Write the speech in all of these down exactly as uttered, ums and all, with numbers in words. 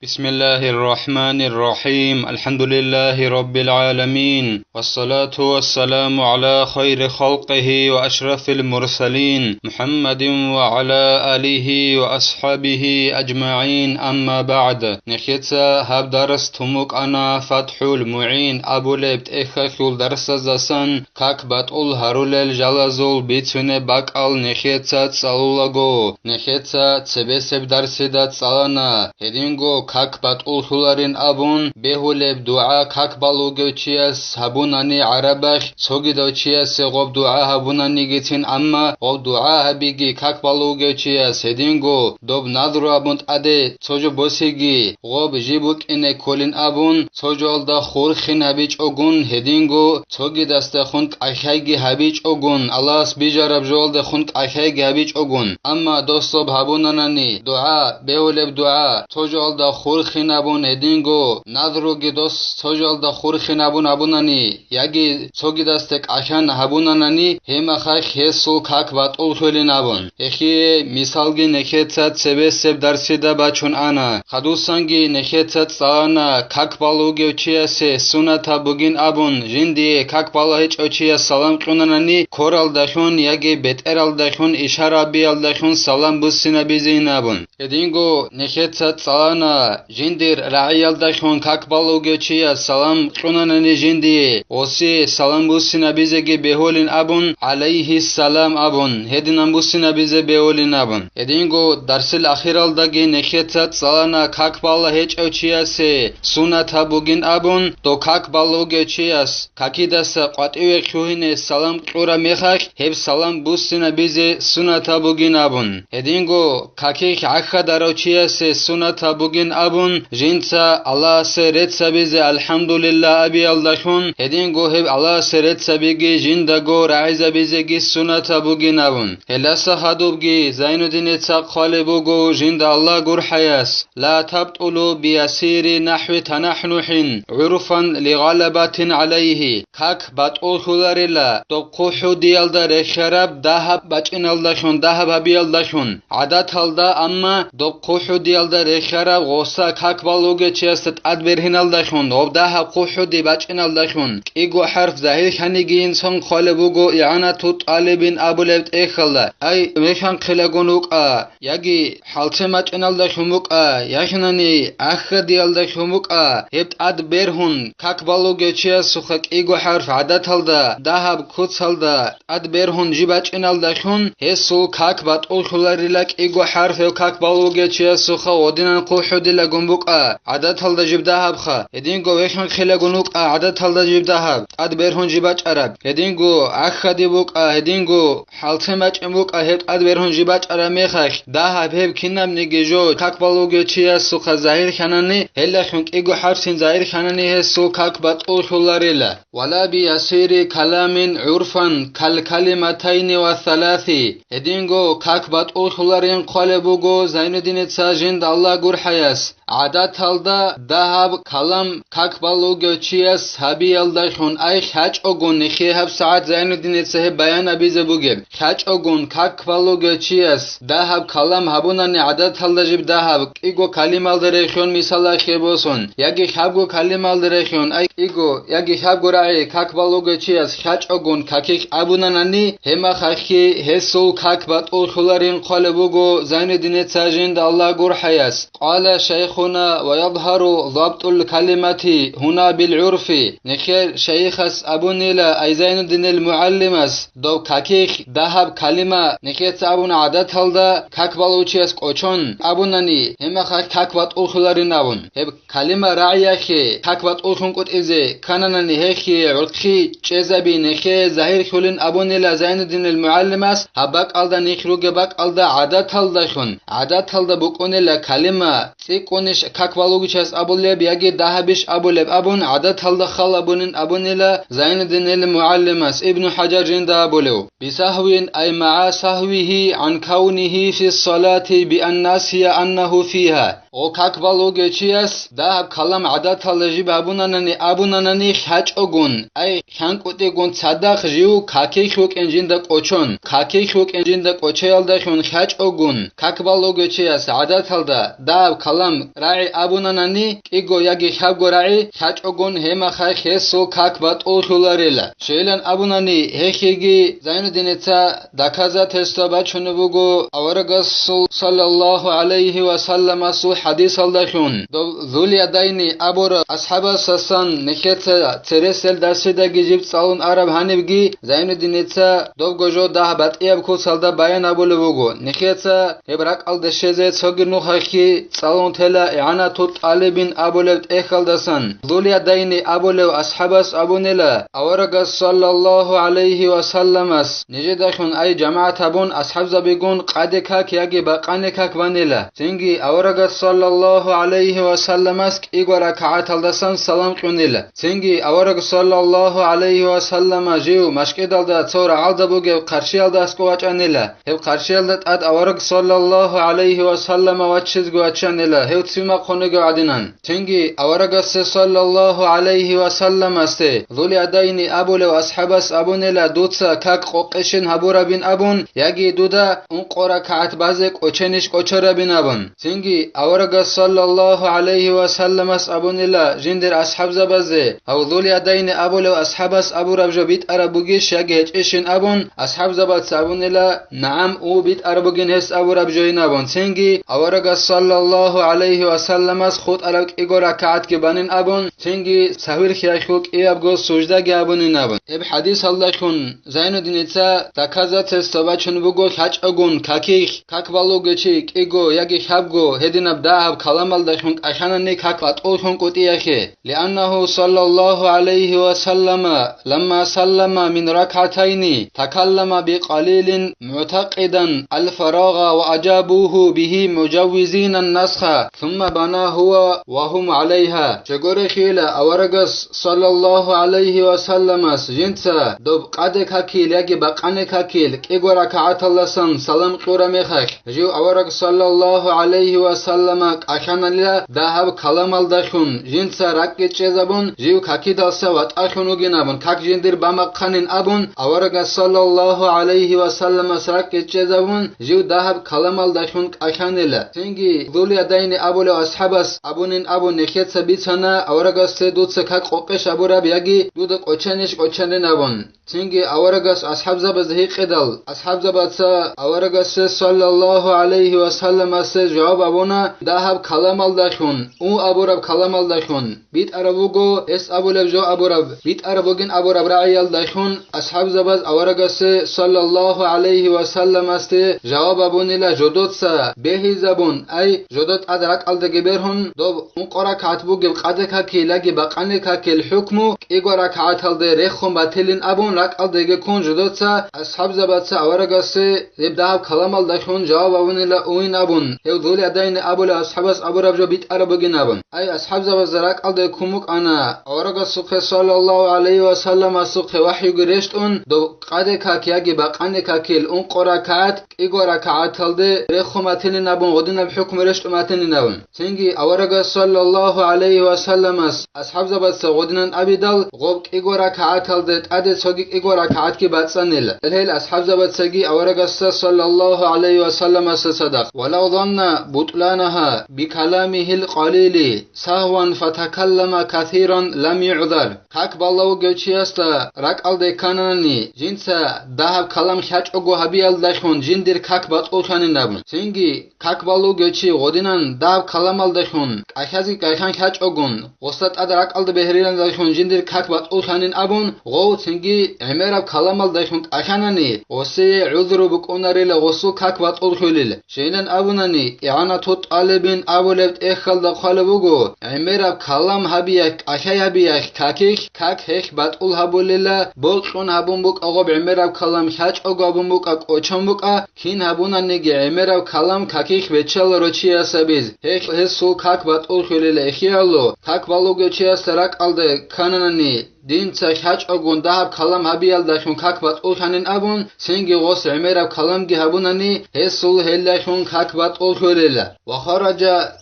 بسم الله الرحمن الرحيم. الحمد لله رب العالمين. والصلاة والسلام على خير خلقه وأشرف المرسلين محمد وعلى آله وأصحابه أجمعين. أما بعد. Нехеца гьаб дарс тумукъана ФатхӀул МугӀин абулеб тӀехьалъул дарсаздасан как батӀул гьарулел жалазул бицунеб бакӀал нехеца цӀалулаго, нехеца цебесеб дарсида цӀалана, гьединго как батӀуллъуларин абун бегьулеб дугӀа как балугев чияс гьабунани гӀарабалъ цогидав чиясе гъоб дугӀа гьабунанигицин, амма гъоб дугӀа гьабиги как балугев чияс гьединго доб надру абун тӀаде цо жо босиги, гъоб жиб букӀине кколин абун, цо жоялда хурхин гьабичӀогун, гьединго цогидасдехун кӀалъайги гьабичӀогун, Аллагьас бижараб жоялдехун кӀалъайги гьабичӀогун. Амма дособ гьабунанани дугӀа, бегьулеб дугӀа, цо жоялда хурхин абун, гьединго надруги дос цо жоялда хурхин абун абунани, яги цогидасде кӀалъан гьабунанани, гьемахалъ гьесул как батӀуллъулин абун. Эхие, мисалги нехеца цебесеб дарсида бачун ана. Хадусанги нехеца цӀалана, как балугев чиясе сунатаб бугин абун, жиндие как бала гьечӀев чияс салам кьунанани, коралдалъун яги бетӀералдалъун ишарабиялдалъун салам буссинабизейин абун. Гьединго нехеца цӀалана, жиндир рагӀиялдалъун как балугев чияс салам кьунанани жиндие, гъосие салам буссинабизеги бегьулин абун, гӀалайгьиссалам абун, гьединан буссинабизе бегьулин абун. Гьединго дарсил ахиралдаги нехеца цӀалана как бала гьечӀев чиясе сунатаб бугин абун, дов как балугев чияс какидаса къватӀиве лъугьине салам кьураб мехалъ, гьеб салам буссинабизе сунатаб бугин абун. Гьединго какихь гӀахьадарав чиясе сунатаб бугин абун, жинца Аллагьасе рецц гьабизе «АлхӀамдулилла» абиялдалъун, гьединго гьеб Аллагьасе рецц гьабиги жиндаго рагӀизабизеги сунатаб бугин абун. Гьелдаса хадубги Зайнуддиница хъвалеб буго жинда Аллагь гурхӀаяс: «Ла табтӀулу биясири нахӀви танахӀнухӀин, гӀурфан лигъалабатин гӀалайгьи». Как батӀуллъуларила доб хъухӀудиялда рехиараб дагьаб бачӀиналдалъун, дагьаб гьабиялдалъун, гӀадаталда, амма доб хъухӀудиялда рехиараб гъоса как балугев чиясда тӀад бергьиналдалъун, гъоб дагьаб хъухӀуди бачӀиналдалъун, кӀиго хӀарф загьирлъанигийинцун хъвалеб буго ИгӀанату тӀалибин абулеб тӀехьалда: «Ай, вехьанхъилагун вукӀа», яги «ХӀалце мачӀиналдалъун вукӀа», яхинани «ГӀахьадиялдалъун вукӀа», гьеб тӀад бергьун, как балугев чиясухъа кӀиго хӀарф гӀадаталда, дагьаб куцалда тӀад бергьун жиб бачӀиналдалъун, гьесул как батӀуллъуларила кӀиго хӀарф гьев как балугев чиясухъа гъодинан хъухӀудилагун букӀа, гӀадаталда жиб дагьабха, гьединго вехьанхъилагун вукӀа, гӀадаталда жиб дагьаб, тӀад бергьун жиб бачӀараб, гьединго гӀахьадиб букӀа, гьединго хӀалце мачӀин букӀа, гьеб тӀад бергьун жиб бачӀараб мехалъ, дагьаб гьеб кинабниги жо как балугев чиясухъа загьирлъанани, гьелдалъун кӀиго хӀарфцин загьирлъанани гьесул как батӀуллъуларила. «Вала биясири каламин гӀурфан кал калиматайни ва саласи». Гьединго как батӀуллъуларин хъвалеб буго Зайнуддиница жинда Аллагь гурхӀаяс. ГӀадаталда дагьаб калам как балугев чияс гьабиялдалъун, ай, хьачӀогун, нехие гьабсагӀат Зайнуддиница гьеб баян абизе бугеб, хьачӀогун как балугев чияс дагьаб калам гьабунани гӀадаталда жиб дагьаб кӀиго калималда рехион мисалалъе босун, яги хьабго калималда рехион, ай, кӀиго яги хьабго рагӀи как балугев чияс хьачӀогун какихь абунанани, гьемахалъги гьесул как батӀуллъуларин хъвалеб буго Зайнуддиница жинда Аллагь гурхӀаяс. Къала шайхуна ва ядгьару дабтул калимати гьуна бил гӀурфи. Нехер шайихас абунила, ай Зайнуддинил мугӀалимас, дов какихь дагьаб калима нехеца абуна гӀадаталда как балучияс кӀочон абунани, гьемахалъ как батӀуллъуларин абун. Гьеб калима рагӀиялъе как батӀуллъун кӀутӀизе ккананани, гьехие гӀурхъи чӀезаби нехее загьирлъулин абунила Зайнуддинил мугӀалимас, гьаб бакӀалда нихь ругеб бакӀалда гӀадаталдалъун, гӀадаталда букӀунила калима, цӀикӀкӀунищ как балугичас абулеб яги дагьабищ абулеб абун, гӀадаталда хал абунин абунила Зайнуддинил мугӀалимас, Ибну ХӀажар жинда абулев. Бисагьвин ай магӀа сагьвигьи гӀан кавнигьи фиссалати биан насия аннагьу фигьа. Гъо как балугев чияс дагьаб калам гӀадаталда жиб гьабунанани абунанани хьачӀогун, ай хьанкӀутӀигун цадахъ жив какихь вукӀин жинда кӀочон, какихь вукӀин жинда кӀочеялдалъун хьачӀогун, как балугев чияс гӀадаталда дагьаб калам рагӀи абунанани кӀиго яги хьабго рагӀи хьачӀогун, гьемахъай хесул как батӀуллъуларила. Щайилан абунани, гьехиги Зайнуддиница доказательство бачунеб буго аварагасул саллаллаху гӀалайгьи ва салламасул хӀадисалдалъун. Дов Зулиядайни абураб асхӀабасасан нехеца цереселдасидаги жиб цӀалун араб гьанибги Зайнуддиница добго жо дагь батӀияб куцалда баян абулеб буго. Нехеца гьеб ракӀалде щезе цоги нухалъги цӀалун тела ИгӀанату тӀалибин абулеб тӀехьалдасан. Зулиядайни абулев асхӀабас абунила, аварагас саллаллаху гӀалайгьи ва салламас нижедалъун ай жамагӀат гьабун асхӀабзабигун къаде как яги бакъане как банила. Цинги аварагас саллаллаху гӀалайгьи ва салламас кӀиго ракагӀаталдасан салам кьунила. Цинги авараг саллаллаху гӀалайгьи ва саллама жив машкӀидалда цо рагӀалда бугеб хъарщиялда аскӀов вачӀанила. Гьеб хъарщиялда тӀад авараг саллаллаху гӀалайгьи ва саллама ваччизго ваччанила, гьев ццин вахъунего гӀадинан. Цинги аварагасде саллаллаху гӀалайгьи ва салламасде Зулиядайни абулев асхӀабас абунила, дуца как къокъе щин гьабурабин абун, яги дуда ункъо ракагӀат базе кӀоченищ кӀочарабин абун. Цинги аварагас саллаллаху гӀалайгьи ва салламас абунила жиндир асхӀабзабазе, гьав Зулиядайни абулев асхӀабас абураб жо битӀараб бугищ яги гьечӀищин абун, асхӀабзабаца абунила, нагӀам, у, битӀараб бугин гьес абураб жойин абун, цинги аварагас саллаллаху гӀалайгьи ва салламас хутӀараб кӀиго ракагӀатги банин абун, цинги сахӀвирхьиялъул кӀиябго суждаги абунин абун. Гьеб хӀадисалдалъун Зайнуддиница доказательство бачун буго хьачӀогун какихь, как балугев чи кӀиго яги хьабго гьединаб дагьаб каламалдалъун кӀалъанани как батӀуллъун кӀутӀиялъе. لأنه صلى الله عليه وسلم لما سلم من ركعتين تكلم بقليل معتقدا الفراغ وأجابوه به مجوزين النسخ ثم بنى هو وهم عليها. Щегорехила аварагас саллаллаху гӀалайгьи ва салламас жинца доб къаде какил яги бакъане какил кӀиго ракагӀаталдасан салам кьура мехалъ, жив авараг саллаллаху гӀалайгьи ва саллама кӀалъанила дагьаб каламалдалъун, жинца ракӀги чӀезабун, жив какидалса ватӀалъун вугин абун, как жиндир бамахъанин абун, аварагас саллаллаху гӀалайгьи ва салламас ракӀги чӀезабун, жив дагьаб каламалдалъун кӀалъанила. Цинги Зулиядайни абулев асхӀабас абунин абун нехеца бицана, аварагасде дуца как къокъе щабураб яги дуда кӀочанищ кӀочанин абун. Цинги аварагас асхӀабзабазда гьикъидал, асхӀабзабаца аварагасде саллаллаху гӀалайгьи ва салламасде жаваб абуна, дагьаб каламалдалъун, у абураб каламалдалъун, битӀараб буго, гьес абулеб жо абураб, битӀараб бугин абураб рагӀиялдалъун, асхӀабзабаз аварагасде саллаллаху гӀалайгьи ва салламасде жаваб абунила, жодоца бегьизабун, ай, жодо тӀад ракӀалдаги бергьун, доб ункъо ракагӀат бугеб къаде какил яги бакъане какил хӀукму кӀиго ракагӀаталде рехун батилин абун, ракӀалдеги ккун жодоца асхӀабзабаца аварагасде гьеб дагьаб каламалдалъун жаваб абунила уин абун, гьев Зулиядайни абулев асхӀабас абураб жо битӀараб бугин абун. Ай, асхӀабзабазда ракӀалде ккун букӀана, аварагасухъе саллаллаху гӀалайгьи ва салламасухъе вахӀюги рещтӀун, доб къаде как яги бакъане какил ункъо ракагӀат кӀиго ракагӀаталде рехун батилин абун, гъодинаб хӀукму рещтӀун батилин абун. Цинги аварагас саллаллаху гӀалайгьи ва салламас асхӀабзабаца гъодинан абидал, гъоб кӀиго ракагӀаталде тӀаде цоги кӀиго ракагӀатги бацӀцӀанила. Гьел асхӀабзабацаги аварагасда саллаллаху гӀалайгьи ва салламасда цадахъ: «ولو ظن بطلانها بكلامه القليل سهوا فتكلم كثيرا لم يعذر». Как балла вугев чиясда ракӀалде ккананани, жинца дагьаб калам хьачӀого гьабиялдалъун жиндир как батӀуллъанин абун. Цинги как балугев чи гъодинан дагьаб каламалдалъун кӀалъазе кӀалъан хьачӀогун, гъосда тӀад ракӀалда бегьриландалъун жиндир как батӀуллъанин абун, гъов цинги гӀемераб каламалдалъун кӀалъанани, гъосие гӀузру букӀунарила, гъосул как батӀуллъулила. Щайилан абунани, ИгӀанату тӀалибин абулеб тӀехьалда хъвалеб буго, гӀемераб калам гьабиялъ, кӀалъай гьабиялъ какилъ, как гьелъ батӀул гьабулила, бокьун гьабун букӀа гъоб гӀемераб калам, хьачӀого гьабун букӀа, кӀочон букӀа, кин гьабунаниги гӀемераб калам какилъ беччаларо чияс гьабиз, гьелъ гьесул как батӀуллъулила. Эхияло, как балугев чиясда ракӀалде ккананани, динца хьачӀогун дагьаб калам гьабиялдалъун как батӀуллъанин абун, цинги гъос гӀемераб каламги гьабунани, гьесул гьелдалъун как батӀуллъулила. وخرج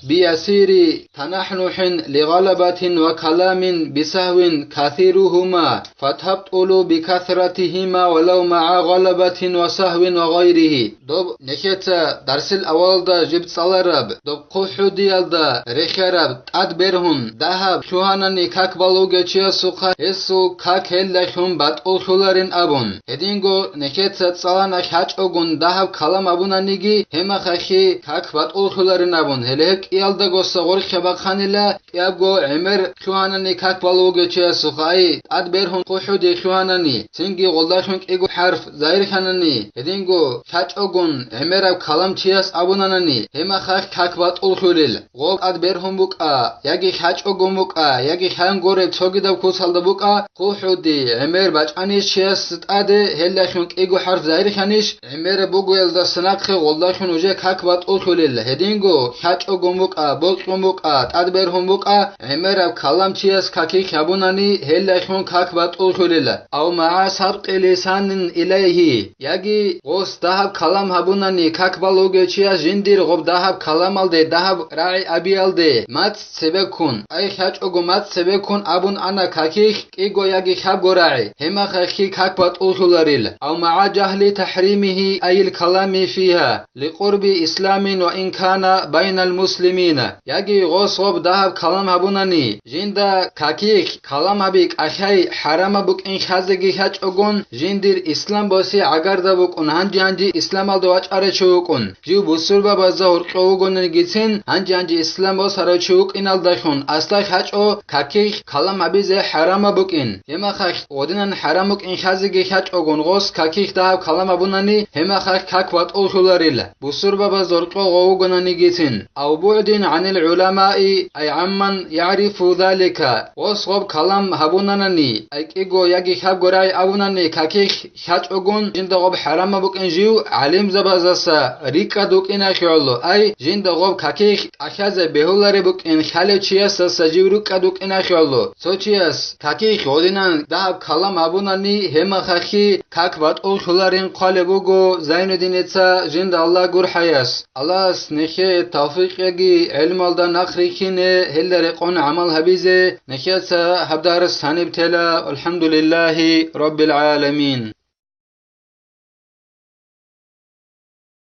بيسير تنحنح لغلبة وكلام بسهو كثيرهما فتبطل بكثرتهما ولو مع غلبة وسهو وغيره. Доб нехеца дарсил авалда жиб цӀалараб, доб хъухӀудиялда рехараб, тӀад бергьун, дагьаб лъугьанани как балугев чиясухъа гьесул как гьелдалъун батӀуллъуларин абун. Гьединго нехеца цӀалана хьачӀогун дагьаб калам абунаниги, гьемахахъе как батӀуллъуларин абун, гьеле гьеб кӀиялдагоса гъоркьа бахъанила, кӀиябго гӀемер лъугьанани как балугев чиясухъа, ай, тӀад бергьун хъухӀуди лъугьанани, цинги гъолдалъун кӀиго хӀарф загьирлъанани, гьединго хьачӀогун гӀемераб калам чияс абунанани, гьемахахъ как батӀуллъулел. Гъоб тӀад бергьун букӀа, яги хьачӀогун букӀа, яги хьан гореб цогидаб куцалда букӀа, хъухӀуди, гӀемер бачӀанищ чияс тӀаде, гьелдалъун кӀиго хӀарф загьирлъанищ, гӀемераб бугоялдаса нахъе гъолдалъун уже как батӀуллъулел, гьединго хьачӀогун букӀа, бокьун букӀа, тӀад бергьун букӀа, гӀемераб калам чияс какихь гьабунани, гьелдалъун как батӀуллъулела. أو مع سبق لسان إليه, яги гъос дагьаб калам гьабунани, как балугев чияс жиндир гъоб дагьаб каламалде, дагьаб рагӀи абиялде, мацӀ цебеккун, ай хьачӀого мацӀ цебеккун абун ана какихь, кӀиго яги хьабго рагӀи, гьемахахъе как батӀуллъуларил. أو مع جهل تحريمه أي الكلام فيها لقرب إسلام وإن كان بين المسلمين. Яги гъос гъоб дагьаб калам гьабунани, жинда какихь калам гьаби кӀалъай хӀарамаб букӀин хьазеги хьачӀогун, жиндир ислам босе гӀагарда букӀун, гьанжи-гьанжи исламалда вачӀарав чи вукӀун. Жив бусурбабазда гьоркьов вугонингицин, гьанжи-гьанжи ислам босарав чи вукӀиналдалъун, аслай хьачӀо какихь калам гьабизе хӀарамаб букӀин. Гьемахахъ гъодинан хӀарам букӀин хьазеги хьачӀогун гъос какихь дагьаб калам абунани, гьемахахъ как батӀуллъуларила, бусурбабаз гьоркьов гъов вугонингицин. أو بعد عن العلماء أي عمن يعرف ذلك. Гъос гъоб калам гьабунанани, ай кӀиго яги хьабго рагӀи абунани, какихь хьачӀогун, жинда гъоб хӀарамаб букӀин жив гӀалимзабаздаса рикӀкӀад вукӀиналъе гӀоло, ай, жинда гъоб какихь кӀалъазе бегьулареб букӀин хьалев чиясдаса жив рикӀкӀад вукӀиналъе гӀоло. Цо чияс какихь гъодинан дагьаб калам гьабунани, гьемахахъе как батӀуллъуларин хъвалеб буго Зайнуддиница, жинда Аллагь гурхӀаяс. Аллагьас нехее тавфикъ яги, гӀелмалда нахъ рихьине, гьелда рекъон гӀамал гьабизе. Нехеца гьаб дарс гьаниб тела. Валхамдулиллагьи раббил гӀаламин.